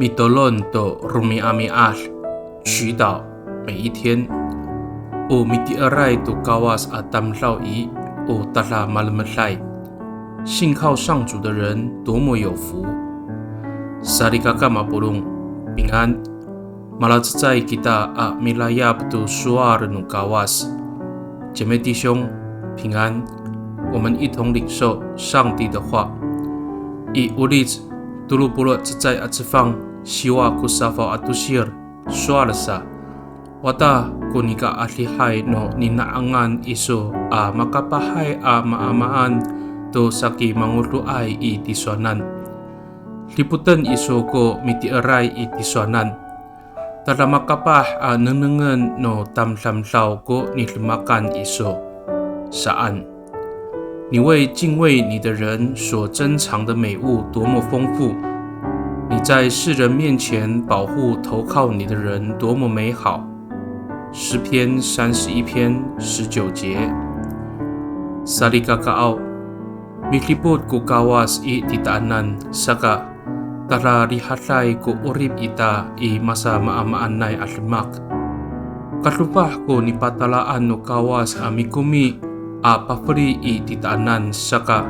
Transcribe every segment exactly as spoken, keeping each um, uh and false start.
Mitolon to romi'ami'ad, 祈祷每一天。O miti'eray to Kawas a tamdaw i, o tadamalemeday. 信靠上主的人多么有福。Salikaka mapolong, 平安。Malacecay kita a milayap to sowal no Kawas. 姐妹弟兄，平安。我们一同领受上帝的话。I Olic tolo polo' cecay a cefang, siwa ko safaw a tosir, sowal sa. Wata ko nika adihay no nina'angan iso a makapahay a maamaan to saki mangodoay i tisowanan. Dipoten iso ko miti'eray i tisowanan. Tada makapah a nengnengen no tamdamdaw ko nidemakan iso. Saan. 你为敬畏你的人所珍藏的美物多么丰富，你在世人面前保护投靠你的人多么美好。诗篇三十一篇十九节。Salikakaaw, midipot ko Kawas i titaanan, saka tada rihaday ko 'orip ita i masamaamaanay a demak. Kadofah ko nipatalaan no Kawas a mikomi a pafeli i titaanan, saka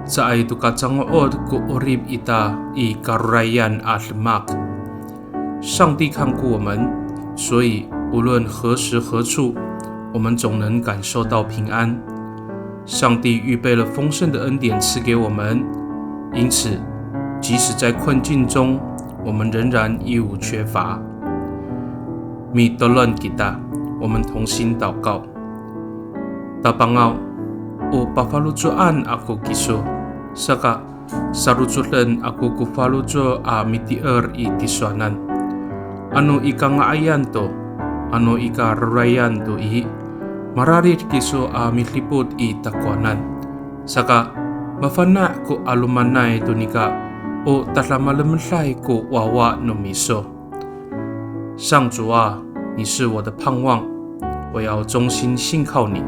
caay to ka cango'ot ko 'orip ita i karorayan a demak. 上帝看顾我们，所以无论何时何处，我们总能感受到平安。上帝预备了丰盛的恩典赐给我们，因此，即使在困境中，我们仍然一无缺乏。Mitolon kita, 我们同心祷告。Tapangaw, o pafaloco'an ako kiso, saka sarocoden ako ko faloco' a miti'er i tisowanan. Ano i kanga'ayan to, ano i karorayan to i, mararid kiso a midipot i takowanan. Saka, mafana' ko 'alomanay to nika, o tadamalemeday ko wawa no miso. 上主啊，你是我的盼望，我要忠心信靠你。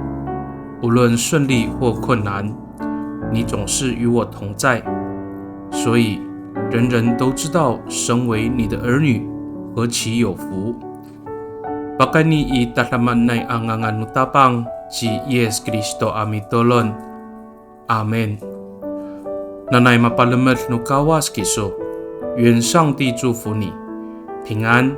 无论顺利或困难，你总是与我同在。所以，人人都知道身为你的儿女何其有福。Pakayni i tadamaanay a ngangan no Tapang ci Yis Kristo a mitolon. Amin. Nanay mapalemed no Kawas kiso. 愿上帝祝福你，平安。